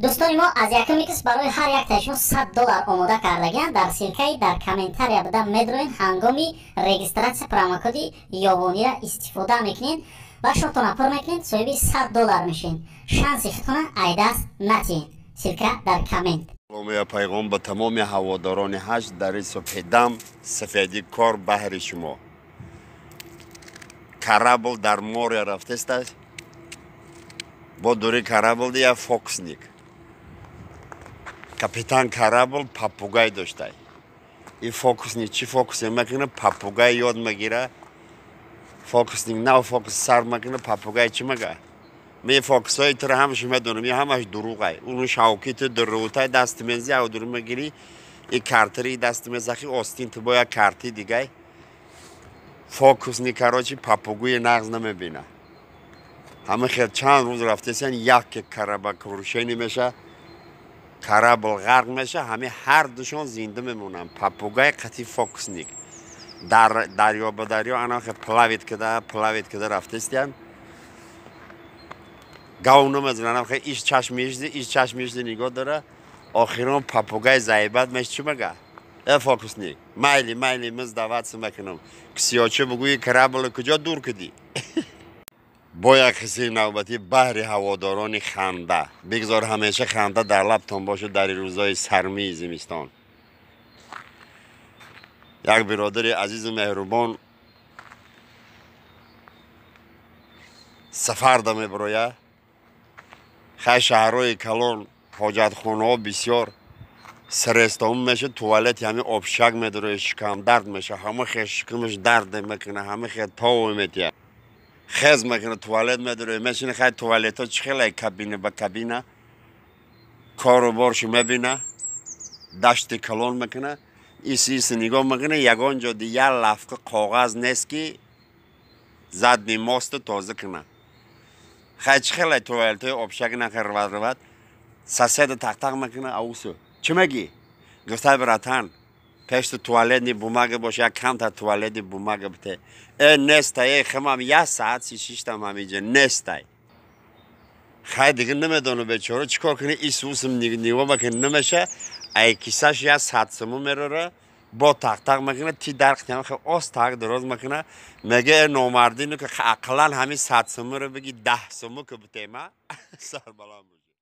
Дӯстони мо, аз якум икс барои ҳар яктаи шумо $100 омода кардагианд. Дар ссылка и дар комментария буда медроен, ҳангоми регистрация промокоди Ёвонира истифода мекунед ва шотона пур мекунед, соҳиби $100 мешед. Шанси худтона айдаст натиҳед. Ссылка дар коммент. Я пайғом ба тамоми ҳаводорони ҳашт дари субҳидам сафедӣ кор баҳри шумо. Корабль дар море рафтеста, бо дури корабль я фокусник. Капитан корабль попугай доштай. И фокусник чӣ фокусе мекуна, попугай ёд мегира. Фокусник нав фокус сар мекуна, попугай чӣ мега? Ме фокусҳои туро ҳамаша медонам, я ҳамаш дурӯғай. Уну шавки ту дурӯтай дасти мензи, ав дур мегирӣ, и картари дасти мезахи, остин ту бо як карти дигай. Фокусник, короче, попугуи нағз намебина. Ҳама хел чанд рӯз рафтесиян, яке кораблекрушение меша, корабль ғарқ меша, ҳами ҳар душон зинда мемонанд. Попугай қати фокусник. Дар дарё ба дарё анахе плавать када, плавать када рафтестиян. Гав намезанам, хе иш чашм ишди, иш чашм ишди нигоҳ дора. Охирон попугай заибат меш чӣ мега? Э фокусник, майли, майли, ман сдаваться мекунам. Кисиёча бугӯи корабль куҷо дур кудӣ? Бо як қиссаи навбатӣ баҳри ҳаводорони ханда. Бигзор ҳамеша ханда дар лабтон бошад дар рӯзҳои сармии зимистон. Як биродари азизу меҳрубон сафар да мебарояд. Хай шаҳрҳои калон ҳоҷатхонаҳо бисёр срестом меша, туалети ҳами обшак медарояд, шикамдард меша, ҳама хел шикамаш дард мекуна, ҳама хел тов метиҳад. Хез мекуна, туалет медарояд, мешина, хай туалетҳо чӣ хеле кабина ба кабина, кору боршу мебина, дашти калон мекуна, иси иси нигоҳ мекуна, ягон ҷо ди як лафка коғаз нест ки задний мосту тоза куна. Хай чӣ хеле туалетҳои обшак нахе рвад рвад, соседа тақтақ мекуна, аусу. Чӣ мегӣ? Гуфтай братан, пешти туалетный бумага боша, як камта туалетный бумага бите. Э нестай, э химам як саат сишиштам ҳамиҷа, нестай. Хай дига намедонам бечора чӣ кор кунӣ, ис усм нигоҳ мекунӣ намеша, ай кисаш як сад суму мерора, бо тақтақ мекуна, ти дар қитям хе ос тақ дароз мекуна, мега э номардину ки ақаллан ҳамин 100 сумуро бигӣ 10 суму ки битема. Сарбаланд бош.